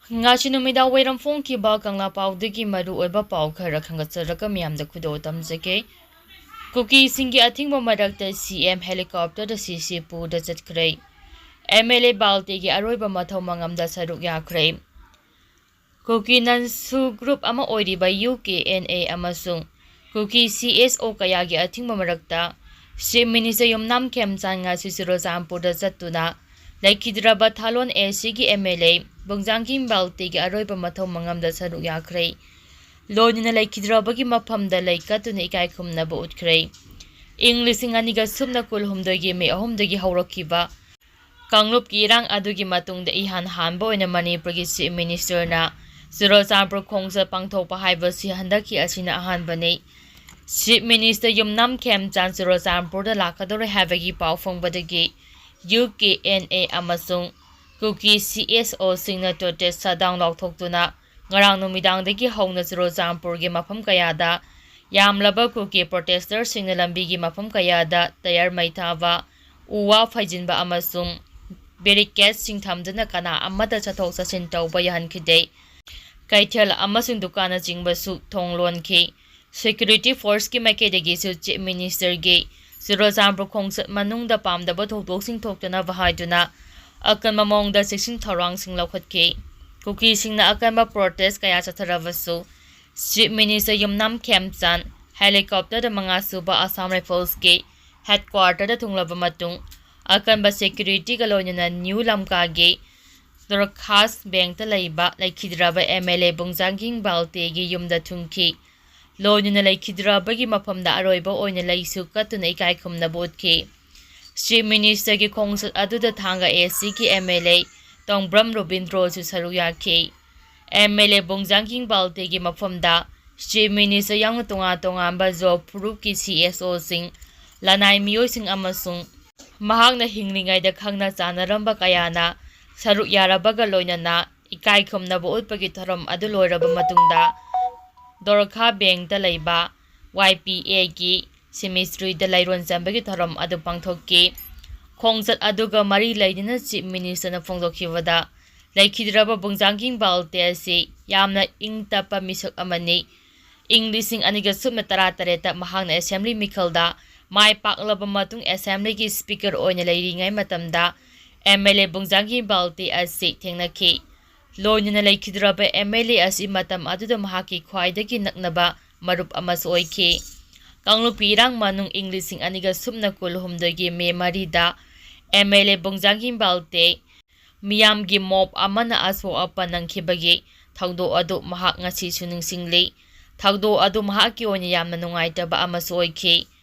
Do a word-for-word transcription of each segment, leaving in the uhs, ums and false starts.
ꯉꯁꯤ ꯅꯨꯃꯤꯗꯥꯡ ꯋꯥꯏꯔꯝ ꯐꯣꯡꯈꯤꯕ ꯀꯪꯂꯥ ꯄꯥꯎꯗꯒꯤ ꯃꯔꯨꯑꯣꯏꯕ ꯄꯥꯎ ꯈꯔ ꯈꯪꯒꯠꯆꯔꯒ ꯃꯤꯌꯥꯝꯗ ꯈꯨꯗꯣꯜ ꯇꯝꯖꯒꯦ꯫ ꯀꯨꯀꯤꯁꯤꯡꯒꯤ ꯑꯊꯤꯡꯕ ꯃꯔꯛꯇ ꯁꯤ ꯑꯦꯝ ꯍꯦꯂꯤꯀꯣꯞꯇꯔꯗ ꯁꯤꯁꯤ ꯄꯨꯗ ꯆꯠꯈ꯭ꯔꯦ꯫ ꯑꯦꯝ ꯑꯦꯜ ꯑꯦ ꯕꯥꯜꯇꯦꯒꯤ ꯑꯔꯣꯏꯕ ꯃꯊꯧ ꯃꯉꯝꯗ ꯁꯔꯨꯛ ꯌꯥꯈ꯭ꯔꯦ꯫ ꯀꯨꯀꯤ ꯅꯟꯁꯨ ꯒ꯭ꯔꯨꯞ ꯑꯃ ꯑꯣꯏꯔꯤꯕ ꯌꯨ ꯀꯦ ꯑꯦꯟ ꯑꯦ ꯑꯃꯁꯨꯡ ꯀꯨꯀꯤ ꯁꯤ ꯑꯦꯁ ꯑꯣ ꯀꯌꯥꯒꯤ ꯑꯊꯤꯡꯕ ꯃꯔꯛꯇ ꯆꯤꯐ ꯃꯤꯅꯤꯁꯇꯔ ꯌꯨꯝꯅꯥꯝ ꯈꯦꯝꯆꯥꯟ ꯉꯁꯤ ꯆꯨꯔꯆꯥꯟꯄꯨꯔꯗ ꯆꯠꯇꯨꯅ ꯂꯩꯈꯤꯗ꯭ꯔꯕ ꯊꯥꯂꯣꯟ ꯑꯦ ꯁꯤꯒꯤ ꯑꯦꯝ ꯑꯦꯜ ꯑꯦ ꯕꯨꯡꯖꯥꯡꯒꯤꯡ ꯕꯥꯜꯇꯦꯒꯤ ꯑꯔꯣꯏꯕ ꯃꯊꯧ ꯃꯉꯝꯗ ꯁꯔꯨꯛ ꯌꯥꯈ꯭ꯔꯦ꯫ ꯂꯣꯏꯅꯅ ꯂꯩꯈꯤꯗ꯭ꯔꯕꯒꯤ ꯃꯐꯝꯗ ꯂꯩ ꯀꯠꯇꯨꯅ ꯏꯀꯥꯏ ꯈꯨꯝꯅꯕ ꯎꯠꯈ꯭ꯔꯦ꯫ ꯏꯪ ꯂꯤꯁꯤꯡ ꯑꯅꯤꯒ ꯁꯨꯞꯅ ꯀꯨꯟꯍꯨꯝꯗꯣꯏꯒꯤ ꯃꯦ ꯑꯍꯨꯝꯗꯒꯤ ꯍꯧꯔꯛꯈꯤꯕ ꯀꯥꯡꯂꯨꯞꯀꯤ ꯏꯔꯥꯡ ꯑꯗꯨꯒꯤ ꯃꯇꯨꯡꯗ ꯏꯍꯥꯟ ꯍꯥꯟꯕ ꯑꯣꯏꯅ ꯃꯅꯤꯄꯨꯔꯒꯤ ꯆꯤꯐ ꯃꯤꯅꯤꯁꯇꯔꯅ ꯆꯨꯔꯆꯥꯟꯄꯨꯔ ꯈꯣꯡꯆꯠ ꯄꯥꯡꯊꯣꯛꯄ ꯍꯥꯏꯕꯁꯤ ꯍꯟꯗꯛꯀꯤ ꯑꯁꯤꯅ ꯑꯍꯥꯟꯕꯅꯤ꯫ ꯆꯤꯐ ꯃꯤꯅꯤꯁꯇꯔ ꯌꯨꯝꯅꯥꯝ ꯈꯦꯝꯆꯥꯟ ꯆꯨꯔꯆꯥꯟꯄꯨꯔꯗ ꯂꯥꯛꯀꯗꯧꯔꯦ ꯍꯥꯏꯕꯒꯤ ꯄꯥꯎ ꯐꯪꯕꯗꯒꯤ ꯌꯨ ꯀꯦ ꯑꯦꯟ ꯑꯦ ꯑꯃꯁꯨꯡ ꯀꯨꯀꯤ ꯁꯤ ꯑꯦꯁ ꯑꯣꯁꯤꯡꯅ ꯇꯣꯇꯦꯠ ꯁꯠꯗꯥꯎꯟ ꯂꯥꯎꯊꯣꯛꯇꯨꯅ ꯉꯔꯥꯡ ꯅꯨꯃꯤꯗꯥꯡꯗꯒꯤ ꯍꯧꯅ ꯆꯨꯔꯆꯥꯟꯄꯨꯔꯒꯤ ꯃꯐꯝ ꯀꯌꯥꯗ ꯌꯥꯝꯂꯕ ꯀꯨꯀꯤ ꯄ꯭ꯔꯣꯇꯦꯁꯇꯔꯁꯤꯡꯅ ꯂꯝꯕꯤꯒꯤ ꯃꯐꯝ ꯀꯌꯥꯗ ꯇꯌꯥꯔ ꯃꯩ ꯊꯥꯕ, ꯎ ꯋꯥ ꯐꯩꯖꯤꯟꯕ ꯑꯃꯁꯨꯡ ꯕꯦꯔꯤꯀꯦꯗꯁꯤꯡ ꯊꯝꯗꯨꯅ ꯀꯅꯥ ꯑꯃꯠꯇ ꯆꯠꯊꯣꯛ ꯆꯠꯁꯤꯟ ꯇꯧꯕ ꯌꯥꯍꯟꯈꯤꯗꯦ꯫ ꯀꯩꯊꯦꯜ ꯑꯃꯁꯨꯡ ꯗꯨꯀꯥꯟꯅꯆꯤꯡꯕꯁꯨ ꯊꯣꯡ ꯂꯣꯟꯈꯤ꯫ ꯁꯦꯀ꯭ꯌꯨꯔꯤꯇꯤ ꯐꯣꯔꯁꯀꯤ ꯃꯥꯏꯀꯩꯗꯒꯤꯁꯨ ꯆꯤꯐ ꯃꯤꯅꯤꯁꯇꯔꯒꯤ ꯆꯨꯔꯆꯥꯟꯄꯨꯔ ꯈꯣꯡꯆꯠ ꯃꯅꯨꯡꯗ ꯄꯥꯝꯗꯕ ꯊꯧꯗꯣꯛꯁꯤꯡ ꯊꯣꯛꯇꯅꯕ ꯍꯥꯏꯗꯨꯅ ꯑꯀꯟꯕ ꯃꯑꯣꯡꯗ ꯆꯦꯛꯁꯤꯟ ꯊꯧꯔꯥꯡꯁꯤꯡ ꯂꯧꯈꯠꯈꯤ꯫ ꯀꯨꯀꯤꯁꯤꯡꯅ ꯑꯀꯟꯕ ꯄ꯭ꯔꯣꯇꯦꯁ ꯀꯌꯥ ꯆꯠꯊꯔꯕꯁꯨ ꯆꯤꯐ ꯃꯤꯅꯤꯁꯇꯔ ꯌꯨꯝꯅꯥꯝ ꯈꯦꯝꯆꯥꯟ ꯍꯦꯂꯤꯀꯣꯞꯇꯔꯗ ꯃꯉꯥ ꯁꯨꯕ ꯑꯁꯥꯝ ꯔꯥꯏꯐꯜꯁꯀꯤ ꯍꯦꯗꯀ꯭ꯋꯥꯔꯇꯔꯗ ꯊꯨꯡꯂꯕ ꯃꯇꯨꯡ ꯑꯀꯟꯕ ꯁꯦꯀ꯭ꯌꯨꯔꯤꯇꯤꯒ ꯂꯣꯏꯅꯅ ꯅ꯭ꯌꯨ ꯂꯝꯀꯥꯒꯤ ꯗꯣꯔꯈꯥꯁ ꯕꯦꯡꯛꯇ ꯂꯩꯕ ꯂꯩꯈꯤꯗ꯭ꯔꯕ ꯑꯦꯝ ꯑꯦꯜ ꯑꯦ ꯕꯨꯡꯖꯥꯡꯒꯤꯡ ꯕꯥꯜꯇꯦꯒꯤ ꯌꯨꯝꯗ ꯊꯨꯡꯈꯤ꯫ ꯂꯣꯏꯅꯅ ꯂꯩꯈꯤꯗ꯭ꯔꯕꯒꯤ ꯃꯐꯝꯗ ꯑꯔꯣꯏꯕ ꯑꯣꯏꯅ ꯂꯩꯁꯨ ꯀꯠꯇꯨꯅ ꯏꯀꯥꯏ ꯈꯨꯝꯅꯕ ꯎꯠꯈꯤ꯫ ꯆꯤꯐ ꯃꯤꯅꯤꯁꯇꯔꯒꯤ ꯈꯣꯡꯆꯠ ꯑꯗꯨꯗ ꯊꯥꯡꯒ ꯑꯦ ꯁꯤꯒꯤ ꯑꯦꯝ ꯑꯦꯜ ꯑꯦ ꯇꯣꯡꯕ꯭ꯔꯝ ꯔꯣꯕꯤꯟꯗ꯭ꯔꯣꯁꯨ ꯁꯔꯨꯛ ꯌꯥꯈꯤ꯫ ꯑꯦꯝ ꯑꯦꯜ ꯑꯦ ꯕꯨꯡꯖꯥꯡꯒꯤꯡ ꯕꯥꯜꯇꯦꯒꯤ ꯃꯐꯝꯗ ꯆꯤꯐ ꯃꯤꯅꯤꯁꯇꯔ ꯌꯥꯎꯅ ꯇꯣꯉꯥꯟ ꯇꯣꯉꯥꯟꯕ ꯖꯣꯕ ꯐꯨꯔꯨꯞꯀꯤ ꯁꯤ ꯑꯦꯁ ꯑꯣꯁꯤꯡ, ꯂꯅꯥꯏ ꯃꯤꯑꯣꯏꯁꯤꯡ ꯑꯃꯁꯨꯡ ꯃꯍꯥꯛꯅ ꯍꯤꯡꯂꯤꯉꯩꯗ ꯈꯪꯅ ꯆꯥꯟꯅꯔꯝꯕ ꯀꯌꯥꯅ ꯁꯔꯨꯛ ꯌꯥꯔꯕꯒ ꯂꯣꯏꯅꯅ ꯏꯀꯥꯏ ꯈꯨꯝꯅꯕ ꯎꯠꯄꯒꯤ ꯊꯧꯔꯝ ꯑꯗꯨ ꯂꯣꯏꯔꯕ ꯃꯇꯨꯡꯗ ꯗꯣꯔꯈꯥ ꯕꯦꯡꯛꯇ ꯂꯩꯕ ꯋꯥꯏ ꯄꯤ ꯑꯦꯒꯤ ꯁꯤꯃꯤꯁꯇ꯭ꯔꯤꯗ ꯂꯩꯔꯣꯟ ꯆꯟꯕꯒꯤ ꯊꯧꯔꯝ ꯑꯗꯨ ꯄꯥꯡꯊꯣꯛꯈꯤ꯫ ꯈꯣꯡꯆꯠ ꯑꯗꯨꯒ ꯃꯔꯤ ꯂꯩꯅꯅ ꯆꯤꯐ ꯃꯤꯅꯤꯁꯇꯔꯅ ꯐꯣꯡꯗꯣꯛꯈꯤꯕꯗ, ꯂꯩꯈꯤꯗ꯭ꯔꯕ ꯕꯨꯡꯖꯥꯡꯒꯤꯡ ꯕꯥꯜꯇꯦ ꯑꯁꯤ ꯌꯥꯝꯅ ꯏꯪ ꯇꯞꯄ ꯃꯤꯁꯛ ꯑꯃꯅꯤ꯫ ꯏꯪ ꯂꯤꯁꯤꯡ ꯑꯅꯤꯒ ꯁꯨꯞꯅ ꯇꯔꯥꯇꯔꯦꯠꯇ ꯃꯍꯥꯛꯅ assembly ꯃꯤꯈꯜꯗ ꯃꯥꯏ ꯄꯥꯛꯂꯕ ꯃꯇꯨꯡ assemblyꯒꯤ speaker ꯑꯣꯏꯅ ꯂꯩꯔꯤꯉꯩ ꯃꯇꯝꯗ MLA ꯕꯨꯡꯖꯥꯡꯒꯤꯡ ꯕꯥꯜꯇꯦ ꯑꯁꯤ ꯊꯦꯡꯅꯈꯤ꯫ ꯂꯣꯏꯅꯅ ꯂꯩꯈꯤꯗ꯭ꯔꯕ MLA ꯑꯁꯤ ꯃꯇꯝ ꯑꯗꯨꯗ ꯃꯍꯥꯛꯀꯤ ꯈ꯭ꯋꯥꯏꯗꯒꯤ ꯅꯛꯅꯕ ꯃꯔꯨꯞ ꯑꯃꯁꯨ ꯑꯣꯏꯈꯤ꯫ ꯀꯥꯡꯂꯨꯞꯀꯤ ꯏꯔꯥꯡ ꯃꯅꯨꯡ ꯏꯪ ꯂꯤꯁꯤꯡ ꯑꯅꯤꯒ ꯁꯨꯞꯅ ꯀꯨꯟꯍꯨꯝꯗꯣꯏꯒꯤ ꯃꯦ ꯃꯔꯤꯗ MLA ꯕꯨꯡꯖꯥꯡꯒꯤꯡ ꯕꯥꯜꯇꯦ ꯃꯤꯌꯥꯝꯒꯤ mob ꯑꯃꯅ ꯑꯁꯣꯛ ꯑꯄꯟ ꯅꯪꯈꯤꯕꯒꯤ ꯊꯧꯗꯣꯛ ꯑꯗꯨ ꯃꯍꯥꯛ ꯉꯁꯤꯁꯨ ꯅꯤꯡꯁꯤꯡꯂꯤ꯫ ꯊꯧꯗꯣꯛ ꯑꯗꯨ ꯃꯍꯥꯛꯀꯤ ꯑꯣꯏꯅ ꯌꯥꯝꯅ ꯅꯨꯡꯉꯥꯏꯇꯕ ꯑꯃꯁꯨ ꯑꯣꯏꯈꯤ꯫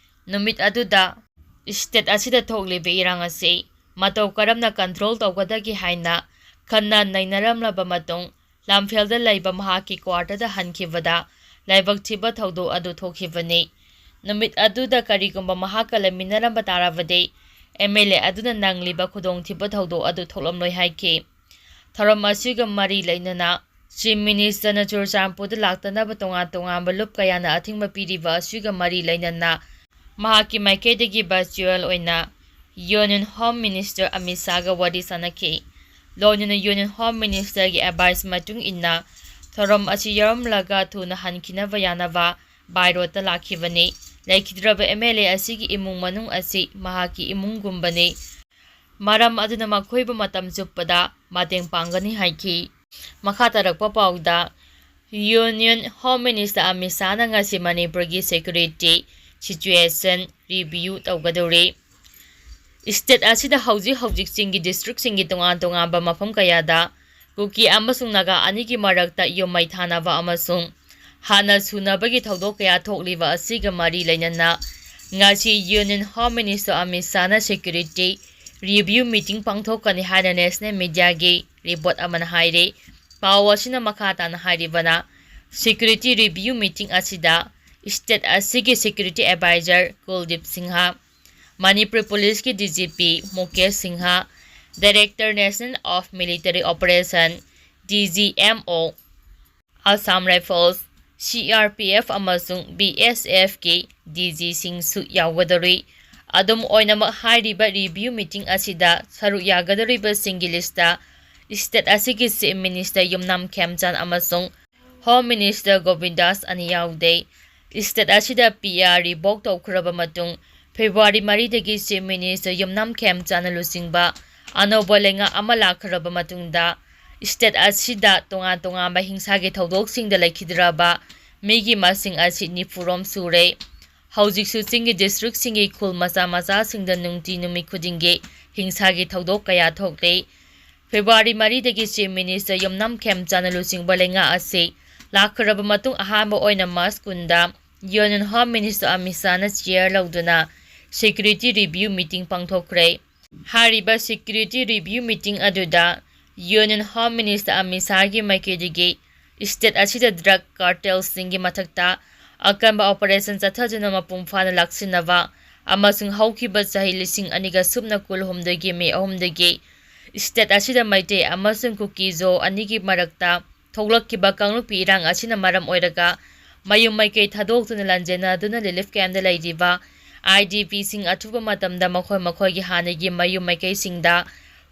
ꯅꯨꯃꯤꯠ ꯑꯗꯨꯗ state ꯑꯁꯤꯗ ꯊꯣꯛꯂꯤꯕ ꯏꯔꯥꯡ ꯑꯁꯤ ꯃꯇꯧ ꯀꯔꯝꯅ control ꯇꯧꯒꯗꯒꯦ ꯍꯥꯏꯅ ꯈꯟꯅ ꯅꯩꯅꯔꯝꯂꯕ ꯃꯇꯨꯡ, ꯂꯝꯐꯦꯜꯗ ꯂꯩꯕ ꯃꯍꯥꯛꯀꯤ quarterꯗ ꯍꯟꯈꯤꯕꯗ ꯂꯥꯏꯕꯛ ꯊꯤꯕ ꯊꯧꯗꯣꯛ ꯑꯗꯨ ꯊꯣꯛꯈꯤꯕꯅꯤ꯫ ꯅꯨꯃꯤꯠ ꯑꯗꯨꯗ ꯀꯔꯤꯒꯨꯝꯕ ꯃꯍꯥꯛꯀ ꯂꯩꯃꯤꯟꯅꯔꯝꯕ ꯇꯥꯔꯕꯗꯤ, MLA ꯑꯗꯨꯅ ꯅꯪꯂꯤꯕ ꯈꯨꯗꯣꯡꯊꯤꯕ ꯊꯧꯗꯣꯛ ꯑꯗꯨ ꯊꯣꯛꯂꯝꯂꯣꯏ ꯍꯥꯏꯈꯤ꯫ ꯊꯧꯔꯝ ꯑꯁꯤꯒ ꯃꯔꯤ ꯂꯩꯅꯅ Chief Ministerꯅ ꯆꯨꯔꯆꯥꯟꯄꯨꯔꯗ ꯂꯥꯛꯇꯅꯕ ꯇꯣꯉꯥꯟ ꯇꯣꯉꯥꯟꯕ ꯂꯨꯞ ꯀꯌꯥꯅ ꯑꯊꯤꯡꯕ ꯄꯤꯔꯤꯕ ꯑꯁꯤꯒ ꯃꯔꯤ ꯂꯩꯅꯅ ꯃꯍꯥꯛꯀꯤ ꯃꯥꯏꯀꯩꯗꯒꯤ virtual ꯑꯣꯏꯅ Union Home Minister ꯑꯃꯤꯠ ꯁꯥꯍꯒ ꯋꯥꯔꯤ ꯁꯥꯟꯅꯈꯤ꯫ ꯂꯣꯏꯅꯅ Union Home Ministerꯒꯤ advice ꯃꯇꯨꯡ ꯏꯟꯅ ꯊꯧꯔꯝ ꯑꯁꯤ ꯌꯥꯎꯔꯝꯂꯒ ꯊꯨꯅ ꯍꯟꯈꯤꯅꯕ ꯌꯥꯅꯕ by roadꯇ ꯂꯥꯛꯈꯤꯕꯅꯤ꯫ ꯂꯩꯈꯤꯗ꯭ꯔꯕ MLA ꯑꯁꯤꯒꯤ ꯏꯃꯨꯡ ꯃꯅꯨꯡ ꯑꯁꯤ ꯃꯍꯥꯛꯀꯤ ꯏꯃꯨꯡꯒꯨꯝꯕꯅꯤ꯫ ꯃꯔꯝ ꯑꯗꯨꯅ ꯃꯈꯣꯏꯕꯨ ꯃꯇꯝ ꯆꯨꯞꯄꯗ ꯃꯇꯦꯡ ꯄꯥꯡꯒꯅꯤ ꯍꯥꯏꯈꯤ꯫ ꯃꯈꯥ ꯇꯥꯔꯛꯄ ꯄꯥꯎꯗ, Union Home Minister ꯑꯃꯤꯠ ꯁꯥꯍꯅ ꯉꯁꯤ ꯃꯅꯤꯄꯨꯔꯒꯤ security situation review ꯇꯧꯒꯗꯧꯔꯤ꯫ State ꯑꯁꯤꯗ ꯍꯧꯖꯤꯛ ꯍꯧꯖꯤꯛ ꯆꯤꯡꯒꯤ districtꯁꯤꯡꯒꯤ ꯇꯣꯉꯥꯟ ꯇꯣꯉꯥꯟꯕ ꯃꯐꯝ ꯀꯌꯥꯗ ꯀꯨꯀꯤ ꯑꯃꯁꯨꯡ ꯅꯥꯒꯥ ꯑꯅꯤꯒꯤ ꯃꯔꯛꯇ ꯌꯨꯝ ꯃꯩ ꯊꯥꯅꯕ ꯑꯃꯁꯨꯡ ꯍꯥꯟꯅ ꯁꯨꯅꯕꯒꯤ ꯊꯧꯗꯣꯛ ꯀꯌꯥ ꯊꯣꯛꯂꯤꯕ ꯑꯁꯤꯒ ꯃꯔꯤ ꯂꯩꯅꯅ ꯉꯁꯤ Union Home Minister Amit ꯁꯥꯍꯅ security review meeting ꯄꯥꯡꯊꯣꯛꯀꯅꯤ ꯍꯥꯏꯅ national mediaꯒꯤ report ꯑꯃꯅ ꯍꯥꯏꯔꯤ꯫ ꯄꯥꯎ ꯑꯁꯤꯅ ꯃꯈꯥ ꯇꯥꯅ ꯍꯥꯏꯔꯤꯕꯅ, security review meeting ꯑꯁꯤꯗ state ꯑꯁꯤꯒꯤ security advisor ꯀꯨꯜꯗꯤꯞ ꯁꯤꯡꯍ, ꯃꯅꯤꯄꯨꯔ ꯄꯨꯂꯤꯁꯀꯤ DGP Mukesh Singh, Director National of Military Operation, DGMO, Assam Rifles, CRPF ꯑꯃꯁꯨꯡ BSFꯀꯤ DGꯁꯤꯡꯁꯨ ꯌꯥꯎꯒꯗꯧꯔꯤ꯫ ꯑꯗꯨꯝ ꯑꯣꯏꯅꯃꯛ, ꯍꯥꯏꯔꯤꯕ review meeting ꯑꯁꯤꯗ ꯁꯔꯨꯛ ꯌꯥꯒꯗꯧꯔꯤꯕꯁꯤꯡꯒꯤ listꯇ State ꯑꯁꯤꯒꯤ Chief Minister ꯌꯨꯝꯅꯥꯝ ꯈꯦꯝꯆꯥꯟ ꯑꯃꯁꯨꯡ Home Minister ꯒꯣꯕꯤꯟꯗꯥꯁ ꯑꯅꯤ ꯌꯥꯎꯗꯦ꯫ State ꯑꯁꯤꯗ P R revoke ꯇꯧꯈ꯭ꯔꯕ ꯃꯇꯨꯡ February ꯃꯔꯤꯗꯒꯤ Chief Minister ꯌꯨꯝꯅꯥꯝ ꯈꯦꯝꯆꯥꯟꯅ ꯂꯨꯆꯤꯡꯕ ꯑꯅꯧꯕ ꯂꯩꯉꯥꯛ ꯑꯃ ꯂꯥꯛꯈ꯭ꯔꯕ ꯃꯇꯨꯡꯗ state ꯑꯁꯤꯗ ꯇꯣꯉꯥꯟ ꯇꯣꯉꯥꯟꯕ ꯍꯤꯡꯁꯥꯒꯤ ꯊꯧꯗꯣꯛꯁꯤꯡꯗ ꯂꯩꯈꯤꯗ꯭ꯔꯕ ꯃꯤꯒꯤ ꯃꯁꯤꯡ ꯑꯁꯤ ꯅꯤꯐꯨꯔꯣꯝ ꯁꯨꯔꯦ꯫ ꯍꯧꯖꯤꯛꯁꯨ ꯆꯤꯡꯒꯤ districtꯁꯤꯡꯒꯤ ꯈꯨꯜ ꯃꯆꯥ ꯃꯆꯥꯁꯤꯡꯗ ꯅꯨꯡꯇꯤ ꯅꯨꯃꯤꯠ ꯈꯨꯗꯤꯡꯒꯤ ꯍꯤꯡꯁꯥꯒꯤ ꯊꯧꯗꯣꯛ ꯀꯌꯥ ꯊꯣꯛꯂꯤ꯫ February ꯃꯔꯤꯗꯒꯤ Chief Minister ꯌꯨꯝꯅꯥꯝ ꯈꯦꯝꯆꯥꯟꯅ ꯂꯨꯆꯤꯡꯕ ꯂꯩꯉꯥꯛ ꯑꯁꯤ ꯂꯥꯛꯈ꯭ꯔꯕ ꯃꯇꯨꯡ ꯑꯍꯥꯟꯕ ꯑꯣꯏꯅ March ꯀꯨꯟꯗ Union Home Minister Amit ꯁꯥꯍꯅ chair ꯂꯧꯗꯨꯅ security review meeting ꯄꯥꯡꯊꯣꯛꯈ꯭ꯔꯦ꯫ ꯍꯥꯏꯔꯤꯕ security review meeting ꯑꯗꯨꯗ Union Home Minister ꯑꯃꯤꯠ ꯁꯥꯍꯒꯤ ꯃꯥꯏꯀꯩꯗꯒꯤ state ꯑꯁꯤꯗ drug cartelꯁꯤꯡꯒꯤ ꯃꯊꯛꯇ ꯑꯀꯟꯕ operation ꯆꯠꯊꯗꯨꯅ ꯃꯄꯨꯡ ꯐꯥꯅ ꯂꯥꯛꯁꯤꯟꯅꯕ ꯑꯃꯁꯨꯡ ꯍꯧꯈꯤꯕ ꯆꯍꯤ ꯂꯤꯁꯤꯡ ꯑꯅꯤꯒ ꯁꯨꯞꯅ ꯀꯨꯟꯍꯨꯝꯗꯣꯏꯒꯤ May ꯑꯍꯨꯝꯗꯒꯤ state ꯑꯁꯤꯗ ꯃꯩꯇꯩ ꯑꯃꯁꯨꯡ ꯀꯨꯀꯤ ꯖꯣ ꯑꯅꯤꯒꯤ ꯃꯔꯛꯇ ꯊꯣꯛꯂꯛꯈꯤꯕ ꯀꯥꯡꯂꯨꯞꯀꯤ ꯏꯔꯥꯡ ꯑꯁꯤꯅ ꯃꯔꯝ ꯑꯣꯏꯔꯒ ꯃꯌꯨꯝ ꯃꯩꯀꯩ ꯊꯥꯗꯣꯛꯇꯨꯅ ꯂꯥꯟꯖꯦꯟꯅꯗꯨꯅ relief campꯗ ꯂꯩꯔꯤꯕ IDPꯁꯤꯡ ꯑꯊꯨꯕ ꯃꯇꯝꯗ ꯃꯈꯣꯏ ꯃꯈꯣꯏꯒꯤ ꯍꯥꯟꯅꯒꯤ ꯃꯌꯨꯝ ꯃꯩꯀꯩꯁꯤꯡꯗ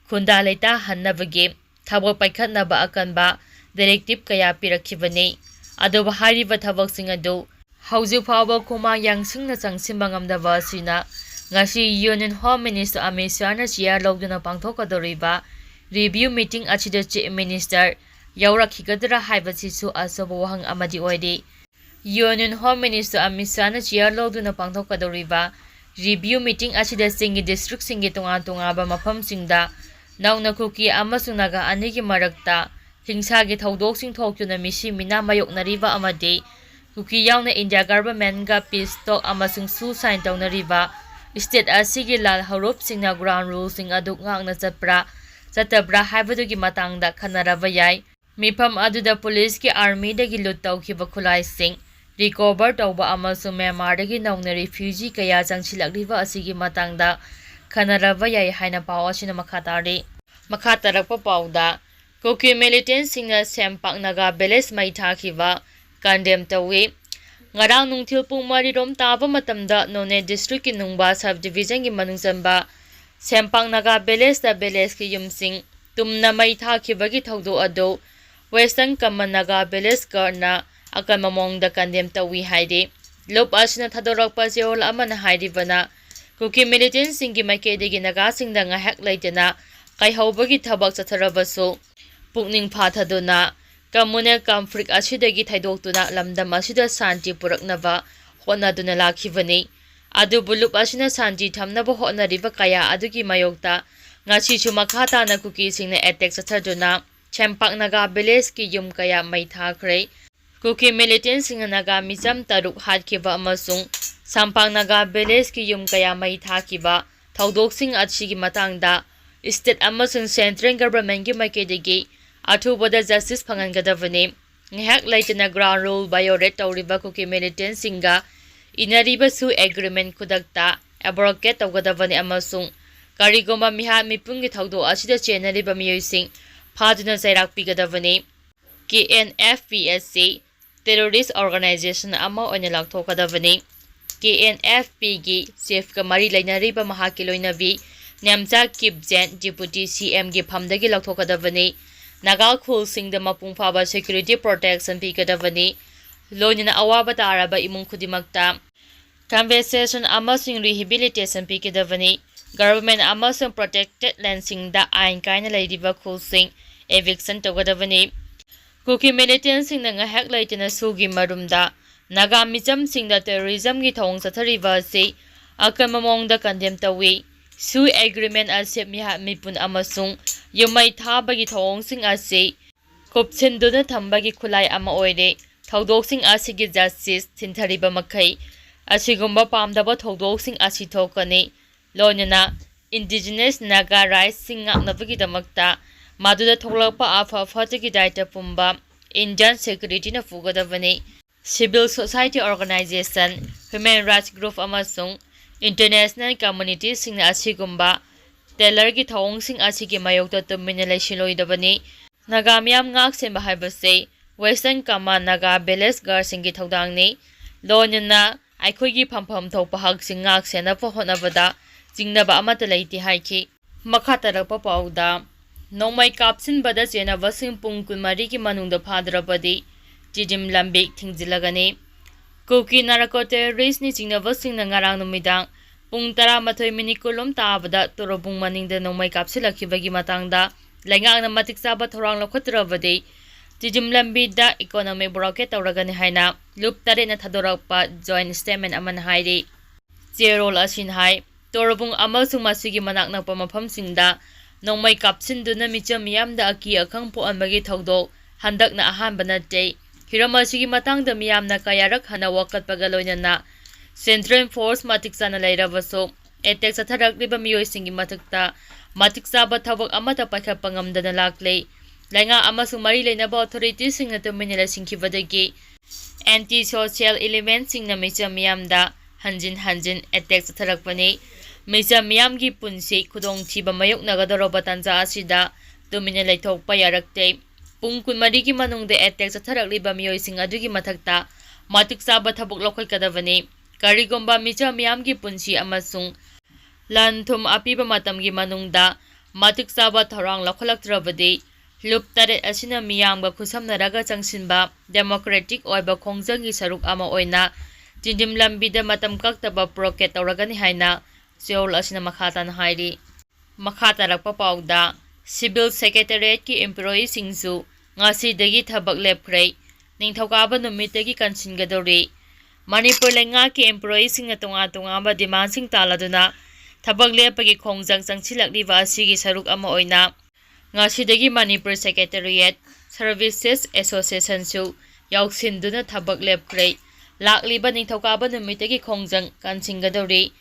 ꯈꯨꯟꯗꯥ ꯂꯩꯇꯥꯍꯟꯅꯕꯒꯤ ꯊꯕꯛ ꯄꯥꯏꯈꯠꯅꯕ ꯑꯀꯟꯕ directive ꯀꯌꯥ ꯄꯤꯔꯛꯈꯤꯕꯅꯤ꯫ ꯑꯗꯨꯕꯨ ꯍꯥꯏꯔꯤꯕ ꯊꯕꯛꯁꯤꯡ ꯑꯗꯨ ꯍꯧꯖꯤꯛ ꯐꯥꯎꯕ ꯈꯨꯃꯥꯡ ꯌꯥꯡꯁꯤꯡꯅ ꯆꯪꯁꯤꯟꯕ ꯉꯝꯗꯕ ꯑꯁꯤꯅ ꯉꯁꯤ Union Home Minister Amit ꯁꯥꯍꯅ chair ꯂꯧꯗꯨꯅ ꯄꯥꯡꯊꯣꯛꯀꯗꯧꯔꯤꯕ review meeting ꯑꯁꯤꯗ Chief Minister ꯌꯥꯎꯔꯛꯈꯤꯒꯗ꯭ꯔꯥ ꯍꯥꯏꯕꯁꯤꯁꯨ ꯑꯆꯧꯕ ꯋꯥꯍꯪ ꯑꯃꯗꯤ ꯑꯣꯏꯔꯤ꯫ Union Home Minister Amit ꯁꯥꯍꯅ chair ꯂꯧꯗꯨꯅ ꯄꯥꯡꯊꯣꯛꯀꯗꯧꯔꯤꯕ review meeting ꯑꯁꯤꯗ ꯆꯤꯡꯒꯤ districtꯁꯤꯡꯒꯤ ꯇꯣꯉꯥꯟ ꯇꯣꯉꯥꯟꯕ ꯃꯐꯝꯁꯤꯡꯗ ꯅꯧꯅ ꯀꯨꯀꯤ ꯑꯃꯁꯨꯡ ꯅꯥꯒꯥ ꯑꯅꯤꯒꯤ ꯃꯔꯛꯇ ꯍꯤꯡꯁꯥꯒꯤ ꯊꯧꯗꯣꯛꯁꯤꯡ ꯊꯣꯛꯇꯨꯅ ꯃꯤꯁꯤ ꯃꯤꯅꯥ ꯃꯥꯌꯣꯛꯅꯔꯤꯕ ꯑꯃꯗꯤ ꯀꯨꯀꯤ ꯌꯥꯎꯅ India governmentꯒ peace talk ꯑꯃꯁꯨꯡ ꯁꯨ sign ꯇꯧꯅꯔꯤꯕ state ꯑꯁꯤꯒꯤ ꯂꯥꯜ ꯍꯧꯔꯨꯞꯁꯤꯡꯅ ground ruleꯁꯤꯡ ꯑꯗꯨ ꯉꯥꯛꯅ ꯆꯠꯄ꯭ꯔꯥ ꯆꯠꯇꯕ꯭ꯔꯥ ꯍꯥꯏꯕꯗꯨꯒꯤ ꯃꯇꯥꯡꯗ ꯈꯟꯅꯔꯕ ꯌꯥꯏ꯫ ꯃꯤꯐꯝ ꯑꯗꯨꯗ policeꯀꯤ armyꯗꯒꯤ loot ꯇꯧꯈꯤꯕ ꯈꯨꯠꯂꯥꯏꯁꯤꯡ recover ꯇꯧꯕ ꯑꯃꯁꯨꯡ ꯃ꯭ꯌꯥꯟꯃꯥꯔꯗꯒꯤ ꯅꯧꯅ refugee ꯀꯌꯥ ꯆꯪꯁꯤꯜꯂꯛꯂꯤꯕ ꯑꯁꯤꯒꯤ ꯃꯇꯥꯡꯗ ꯈꯟꯅꯔꯕ ꯌꯥꯏ ꯍꯥꯏꯅ ꯄꯥꯎ ꯑꯁꯤꯅ ꯃꯈꯥ ꯇꯥꯔꯤ꯫ ꯃꯈꯥ ꯇꯥꯔꯛꯄ ꯄꯥꯎꯗ, ꯀꯨꯀꯤ militantꯁꯤꯡꯅ ꯁꯦꯝꯄꯥꯛ ꯅꯥꯒꯥ village ꯃꯩ ꯊꯥꯈꯤꯕ condemn ꯇꯧꯏ꯫ ꯉꯔꯥꯡ ꯅꯨꯡꯊꯤꯜ ꯄꯨꯡ ꯃꯔꯤꯔꯣꯝ ꯇꯥꯕ ꯃꯇꯝꯗ ꯅꯣꯅꯦ districtꯀꯤ ꯅꯨꯡꯕꯥ sub divisionꯒꯤ ꯃꯅꯨꯡ ꯆꯟꯕ ꯁꯦꯝꯄꯥꯛ ꯅꯥꯒꯥ villageꯇ villageꯀꯤ ꯌꯨꯝꯁꯤꯡ ꯇꯨꯝꯅ ꯃꯩ ꯊꯥꯈꯤꯕꯒꯤ ꯊꯧꯗꯣꯛ ꯑꯗꯨ Western Kaman Naga Village Guardꯅ ꯑꯀꯟꯕ ꯃꯑꯣꯡꯗ condemn ꯇꯧꯏ ꯍꯥꯏꯔꯤ꯫ ꯂꯨꯞ ꯑꯁꯤꯅ ꯊꯥꯗꯣꯔꯛꯄ ꯆꯦꯔꯣꯜ ꯑꯃꯅ ꯍꯥꯏꯔꯤꯕꯅ, ꯀꯨꯀꯤ militantꯁꯤꯡꯒꯤ ꯃꯥꯏꯀꯩꯗꯒꯤ ꯅꯥꯒꯥꯁꯤꯡꯗ ꯉꯥꯏꯍꯥꯛ ꯂꯩꯇꯅ ꯀꯥꯏꯍꯧꯕꯒꯤ ꯊꯕꯛ ꯆꯠꯊꯔꯕꯁꯨ, ꯄꯨꯛꯅꯤꯡ ꯐꯥꯊꯗꯨꯅ communal conflict ꯑꯁꯤꯗꯒꯤ ꯊꯩꯗꯣꯛꯇꯨꯅ ꯂꯝꯗꯝ ꯑꯁꯤꯗ ꯁꯥꯟꯇꯤ ꯄꯨꯔꯛꯅꯕ ꯍꯣꯠꯅꯗꯨꯅ ꯂꯥꯛꯈꯤꯕꯅꯤ꯫ ꯑꯗꯨꯕꯨ ꯂꯨꯞ ꯑꯁꯤꯅ ꯁꯥꯟꯇꯤ ꯊꯝꯅꯕ ꯍꯣꯠꯅꯔꯤꯕ ꯀꯌꯥ ꯑꯗꯨꯒꯤ ꯃꯥꯌꯣꯛꯇ ꯉꯁꯤꯁꯨ ꯃꯈꯥ ꯇꯥꯅ ꯀꯨꯀꯤꯁꯤꯡꯅ attack ꯆꯠꯊꯗꯨꯅ ꯁꯦꯝꯄꯥꯛ ꯅꯥꯒꯥ villageꯀꯤ ꯌꯨꯝ ꯀꯌꯥ ꯃꯩ ꯊꯥꯈ꯭ꯔꯦ꯫ ꯀꯨꯀꯤ militantꯁꯤꯡꯅ ꯅꯥꯒꯥ ꯃꯤꯆꯝ ꯇꯔꯨꯛ ꯍꯥꯠꯈꯤꯕ ꯑꯃꯁꯨꯡ ꯁꯝꯄꯥꯛ ꯅꯥꯒꯥ villageꯀꯤ ꯌꯨꯝ ꯀꯌꯥ ꯃꯩ ꯊꯥꯈꯤꯕ ꯊꯧꯗꯣꯛꯁꯤꯡ ꯑꯁꯤꯒꯤ ꯃꯇꯥꯡꯗ state ꯑꯃꯁꯨꯡ central governmentꯀꯤ ꯃꯥꯏꯀꯩꯗꯒꯤ ꯑꯊꯨꯕꯗ justice ꯐꯪꯍꯟꯒꯗꯕꯅꯤ꯫ ꯉꯥꯏꯍꯥꯛ ꯂꯩꯇꯅ ground rule violate ꯇꯧꯔꯤꯕ ꯀꯨꯀꯤ militantꯁꯤꯡꯒ ꯏꯅꯔꯤꯕ ꯁꯨ agreement ꯈꯨꯗꯛꯇ abrogate ꯇꯧꯒꯗꯕꯅꯤ ꯑꯃꯁꯨꯡ ꯀꯔꯤꯒꯨꯝꯕ ꯃꯤꯍꯥꯠ ꯃꯤꯄꯨꯟꯒꯤ ꯊꯧꯗꯣꯛ ꯑꯁꯤꯗ ꯆꯦꯟꯅꯔꯤꯕ ꯃꯤꯑꯣꯏꯁꯤꯡ ꯐꯥꯗꯨꯅ ꯆꯩꯔꯥꯛ ꯄꯤꯒꯗꯕꯅꯤ꯫ ꯀꯦ ꯑꯦꯟ ꯑꯦꯐ ꯄꯤ ꯑꯁꯤ terrorist organization ꯑꯃ ꯑꯣꯏꯅ ꯂꯥꯎꯊꯣꯛꯀꯗꯕꯅꯤ꯫ ꯀꯦ ꯑꯦꯟ ꯑꯦꯐ ꯄꯤꯒꯤ chiefꯀ ꯃꯔꯤ ꯂꯩꯅꯔꯤꯕ ꯃꯍꯥꯛꯀꯤ ꯂꯣꯏꯅꯕꯤ ꯅꯦꯝꯆꯥ ꯀꯤꯞꯖꯦꯟ deputy C Mꯒꯤ ꯐꯝꯗꯒꯤ ꯂꯧꯊꯣꯛꯀꯗꯕꯅꯤ꯫ ꯅꯥꯒꯥ ꯈꯨꯜꯁꯤꯡꯗ ꯃꯄꯨꯡ ꯐꯥꯕ security protection ꯄꯤꯒꯗꯕꯅꯤ꯫ ꯂꯣꯏꯅꯅ ꯑꯋꯥꯕ ꯇꯥꯔꯕ ꯏꯃꯨꯡ ꯈꯨꯗꯤꯡꯃꯛꯇ compensation ꯑꯃꯁꯨꯡ rehabilitation ꯄꯤꯒꯗꯕꯅꯤ꯫ Government ꯑꯃꯁꯨꯡ protected landꯁꯤꯡꯗ ꯑꯥꯏꯟ ꯀꯥꯏꯅ ꯂꯩꯔꯤꯕ ꯈꯨꯜꯁꯤꯡ eviction ꯇꯧꯒꯗꯕꯅꯤ꯫ ꯀꯨꯀꯤ militantꯁꯤꯡꯅ ꯉꯥꯏꯍꯥꯛ ꯂꯩꯇꯅ ꯁꯨꯒꯤ ꯃꯔꯨꯝꯗ ꯅꯥꯒꯥ ꯃꯤꯆꯝꯁꯤꯡꯗ terrorismꯒꯤ ꯊꯧꯑꯣꯡ ꯆꯠꯊꯔꯤꯕ ꯑꯁꯤ ꯑꯀꯟꯕ ꯃꯑꯣꯡꯗ condemn ꯇꯧꯏ꯫ ꯁꯨ agreement ꯑꯁꯤ ꯃꯤꯍꯥꯠ ꯃꯤꯄꯨꯟ ꯑꯃꯁꯨꯡ ꯌꯨꯝꯃꯩ ꯊꯥꯕꯒꯤ ꯊꯧꯑꯣꯡꯁꯤꯡ ꯑꯁꯤ ꯀꯨꯞꯁꯤꯟꯗꯨꯅ ꯊꯝꯕꯒꯤ ꯈꯨꯠꯂꯥꯏ ꯑꯃ ꯑꯣꯏꯔꯦ꯫ ꯊꯧꯗꯣꯛꯁꯤꯡ ꯑꯁꯤꯒꯤ justice ꯊꯤꯟꯊꯔꯤꯕ ꯃꯈꯩ ꯑꯁꯤꯒꯨꯝꯕ ꯄꯥꯝꯗꯕ ꯊꯧꯗꯣꯛꯁꯤꯡ ꯑꯁꯤ ꯊꯣꯛꯀꯅꯤ꯫ ꯂꯣꯏꯅꯅ indigenous Naga rightsꯁꯤꯡ ꯉꯥꯛꯅꯕꯒꯤꯗꯃꯛꯇ ꯃꯗꯨꯗ ꯊꯣꯛꯂꯛꯄ ꯑꯐ ꯐꯠꯇꯒꯤ ꯗꯥꯏꯇ ꯄꯨꯝꯕ Indian securityꯅ ꯄꯨꯒꯗꯕꯅꯤ꯫ Civil society organization, human rights group ꯑꯃꯁꯨꯡ international communityꯁꯤꯡꯅ ꯑꯁꯤꯒꯨꯝꯕ terrorꯒꯤ ꯊꯧꯑꯣꯡꯁꯤꯡ ꯑꯁꯤꯒꯤ ꯃꯥꯌꯣꯛꯇ ꯇꯨꯃꯤꯟꯅ ꯂꯩꯁꯤꯜꯂꯣꯏꯗꯕꯅꯤ꯫ ꯅꯥꯒꯥ ꯃꯤꯌꯥꯝ ꯉꯥꯛ ꯁꯦꯟꯕ ꯍꯥꯏꯕꯁꯤ Western Kaman Naga Village Guardꯁꯤꯡꯒꯤ ꯊꯧꯗꯥꯡꯅꯤ꯫ ꯂꯣꯏꯅꯅ ꯑꯩꯈꯣꯏꯒꯤ ꯐꯪꯐꯝ ꯊꯣꯛꯄ ꯍꯛꯁꯤꯡ ꯉꯥꯛ ꯁꯦꯟꯅꯕ ꯍꯣꯠꯅꯕꯗ ꯆꯤꯡꯅꯕ ꯑꯃꯠꯇ ꯂꯩꯇꯦ ꯍꯥꯏꯈꯤ꯫ ꯃꯈꯥ ꯇꯥꯔꯛꯄ ꯄꯥꯎꯗ ꯅꯣꯡꯃꯩ ꯀꯥꯞꯁꯤꯟꯕꯗ ꯆꯦꯟꯅꯕꯁꯤꯡ ꯄꯨꯡ ꯀꯨꯟꯃꯔꯤꯒꯤ ꯃꯅꯨꯡꯗ ꯐꯥꯗ꯭ꯔꯕꯗꯤ ꯇꯤꯗꯤꯝ ꯂꯝꯕꯤ ꯊꯤꯡꯖꯤꯜꯂꯒꯅꯤ꯫ ꯀꯨꯀꯤ ꯅꯥꯔꯀꯣ ꯇꯦꯔꯣꯔꯤꯁꯅꯤ ꯆꯤꯡꯅꯕꯁꯤꯡꯅ ꯉꯔꯥꯡ ꯅꯨꯃꯤꯗꯥꯡ ꯄꯨꯡ ꯇꯔꯥꯃꯥꯊꯣꯏ ꯃꯤꯅꯤꯠ ꯀꯨꯟꯂꯣꯝ ꯇꯥꯕꯗ ꯇꯣꯔꯣꯕꯨꯡ ꯃꯅꯤꯡꯗ ꯅꯣꯡꯃꯩ ꯀꯥꯞꯁꯤꯜꯂꯛꯈꯤꯕꯒꯤ ꯃꯇꯥꯡꯗ ꯂꯩꯉꯥꯛꯅ ꯃꯇꯤꯛ ꯆꯥꯕ ꯊꯧꯔꯥꯡ ꯂꯧꯈꯠꯇ꯭ꯔꯕꯗꯤ ꯇꯤꯗꯤꯝ ꯂꯝꯕꯤꯗ ꯏꯀꯣꯅꯣꯃꯤꯛ ꯕ꯭ꯂꯣꯀꯦꯠ ꯇꯧꯔꯒꯅꯤ ꯍꯥꯏꯅ ꯂꯨꯞ ꯇꯔꯦꯠꯅ ꯊꯥꯗꯣꯔꯛꯄ ꯖꯣꯏꯟ ꯁ꯭ꯇꯦꯠꯃꯦꯟ ꯑꯃꯅ ꯍꯥꯏꯔꯤ꯫ ꯆꯦꯔꯣꯜ ꯑꯁꯤꯅ ꯍꯥꯏ, ꯇꯣꯔꯕꯨꯡ ꯑꯃꯁꯨꯡ ꯃꯁꯤꯒꯤ ꯃꯅꯥꯛ ꯅꯛꯄ ꯃꯐꯝꯁꯤꯡꯗ ꯅꯣꯡꯃꯩ ꯀꯥꯞꯁꯤꯟꯗꯨꯅ ꯃꯤꯆꯝ ꯃꯤꯌꯥꯝꯗ ꯑꯀꯤ ꯑꯈꯪ ꯄꯣꯛꯍꯟꯕꯒꯤ ꯊꯧꯗꯣꯛ ꯍꯟꯗꯛꯅ ꯑꯍꯥꯟꯕ ꯅꯠꯇꯦ꯫ ꯍꯤꯔꯝ ꯑꯁꯤꯒꯤ ꯃꯇꯥꯡꯗ ꯃꯤꯌꯥꯝꯅ ꯀꯌꯥꯔꯛ ꯍꯟꯅ ꯋꯥꯀꯠꯄꯒ ꯂꯣꯏꯅꯅ ꯁꯦꯟꯇ꯭ꯔꯦꯜ ꯐꯣꯔꯁ ꯃꯇꯤꯛ ꯆꯥꯅ ꯂꯩꯔꯕꯁꯨ ꯑꯦꯇꯦꯛ ꯆꯠꯊꯔꯛꯂꯤꯕ ꯃꯤꯑꯣꯏꯁꯤꯡꯒꯤ ꯃꯊꯛꯇ ꯃꯇꯤꯛ ꯆꯥꯕ ꯊꯕꯛ ꯑꯃꯠꯇ ꯄꯥꯏꯈꯠꯄ ꯉꯝꯗꯅ ꯂꯥꯛꯂꯤ꯫ ꯂꯩꯉꯥꯛ ꯑꯃꯁꯨꯡ ꯃꯔꯤ ꯂꯩꯅꯕ ꯑꯣꯊꯣꯔꯤꯇꯤꯁꯤꯡꯅ ꯇꯨꯃꯤꯟꯅ ꯂꯩꯁꯤꯟꯈꯤꯕꯗꯒꯤ ꯑꯦꯟꯇꯤ ꯁꯣꯁꯤꯌꯦꯜ ꯏꯂꯤꯃꯦꯟꯁꯤꯡꯅ ꯃꯤꯆꯝ ꯃꯤꯌꯥꯝꯗ ꯍꯟꯖꯤꯟ ꯍꯟꯖꯤꯟ ꯑꯦꯇꯦꯛ ꯆꯠꯊꯔꯛꯄꯅꯤ꯫ ꯃꯤꯆꯝ ꯃꯤꯌꯥꯝꯒꯤ ꯄꯨꯟꯁꯤ ꯈꯨꯗꯣꯡꯊꯤꯕ ꯃꯥꯌꯣꯛꯅꯒꯗꯧꯔꯕ ꯇꯥꯟꯖꯥ ꯑꯁꯤꯗ ꯇꯨꯃꯤꯟꯅ ꯂꯩꯊꯣꯛꯄ ꯌꯥꯔꯛꯇꯦ꯫ ꯄꯨꯡ ꯀꯨꯟꯃꯔꯤꯒꯤ ꯃꯅꯨꯡꯗ ꯑꯦꯇꯦꯛ ꯆꯠꯊꯔꯛꯂꯤꯕ ꯃꯤꯑꯣꯏꯁꯤꯡ ꯑꯗꯨꯒꯤ ꯃꯊꯛꯇ ꯃꯇꯤꯛ ꯆꯥꯕ ꯊꯕꯛ ꯂꯧꯈꯠꯀꯗꯕꯅꯤ꯫ ꯀꯔꯤꯒꯨꯝꯕ ꯃꯤꯆꯝ ꯃꯤꯌꯥꯝꯒꯤ ꯄꯨꯟꯁꯤ ꯑꯃꯁꯨꯡ ꯂꯟ ꯊꯨꯝ ꯑꯄꯤꯕ ꯃꯇꯝꯒꯤ ꯃꯅꯨꯡꯗ ꯃꯇꯤꯛ ꯆꯥꯕ ꯊꯧꯔꯥꯡ ꯂꯧꯈꯠꯂꯛꯇ꯭ꯔꯕꯗꯤ ꯂꯨꯞ ꯇꯔꯦꯠ ꯑꯁꯤꯅ ꯃꯤꯌꯥꯝꯒ ꯈꯨꯠꯁꯝꯅꯔꯒ ꯆꯪꯁꯤꯟꯕ ꯗꯦꯃꯣꯀ꯭ꯔꯦꯇꯤꯛ ꯑꯣꯏꯕ ꯈꯣꯡꯖꯪꯒꯤ ꯁꯔꯨꯛ ꯑꯃ ꯑꯣꯏꯅ ꯇꯤꯗꯤꯝ ꯂꯝꯕꯤꯗ ꯃꯇꯝ ꯀꯛꯇꯕ ꯕ꯭ꯂꯣꯀꯦꯠ ꯇꯧꯔꯒꯅꯤ ꯍꯥꯏꯅ ꯆꯦꯔꯣꯜ ꯑꯁꯤꯅ ꯃꯈꯥ ꯇꯥꯅ ꯍꯥꯏꯔꯤ꯫ ꯃꯈꯥ ꯇꯥꯔꯛꯄ ꯄꯥꯎꯗ, ꯁꯤꯚꯤꯜ ꯁꯦꯀ꯭ꯔꯦꯇꯦꯔꯤꯌꯦꯠꯀꯤ ꯏꯝꯄ꯭ꯂꯣꯌꯤꯁꯤꯡꯁꯨ ꯉꯁꯤꯗꯒꯤ ꯊꯕꯛ ꯂꯦꯞꯈ꯭ꯔꯦ꯫ ꯅꯤꯡꯊꯧꯀꯥꯕ ꯅꯨꯃꯤꯠꯇꯒꯤ ꯀꯟꯁꯤꯟꯒꯗꯧꯔꯤ꯫ ꯃꯅꯤꯄꯨꯔ ꯂꯩꯉꯥꯛꯀꯤ ꯏꯝꯄ꯭ꯂꯣꯌꯤꯁꯤꯡꯅ ꯇꯣꯉꯥꯟ ꯇꯣꯉꯥꯟꯕ ꯗꯤꯃꯥꯟꯁꯤꯡ ꯇꯥꯜꯂꯗꯨꯅ ꯊꯕꯛ ꯂꯦꯞꯄꯒꯤ ꯈꯣꯡꯖꯪ ꯆꯪꯁꯤꯜꯂꯛꯂꯤꯕ ꯑꯁꯤꯒꯤ ꯁꯔꯨꯛ ꯑꯃ ꯑꯣꯏꯅ ꯉꯁꯤꯗꯒꯤ ꯃꯅꯤꯄꯨꯔ ꯁꯦꯀ꯭ꯔꯦꯇꯦꯔꯤꯌꯦꯠ ꯁꯔꯚꯤꯁꯦꯁ ꯑꯦꯁꯣꯁꯤꯌꯦꯁꯟꯁꯨ ꯌꯥꯎꯁꯤꯟꯗꯨꯅ ꯊꯕꯛ ꯂꯦꯞꯈ꯭ꯔꯦ꯫ ꯂꯥꯛꯂꯤꯕ ꯅꯤꯡꯊꯧꯀꯥꯕ ꯅꯨꯃꯤꯠꯇꯒꯤ ꯈꯣꯡꯖꯪ ꯀꯟꯁꯤꯟꯒꯗꯧꯔꯤ꯫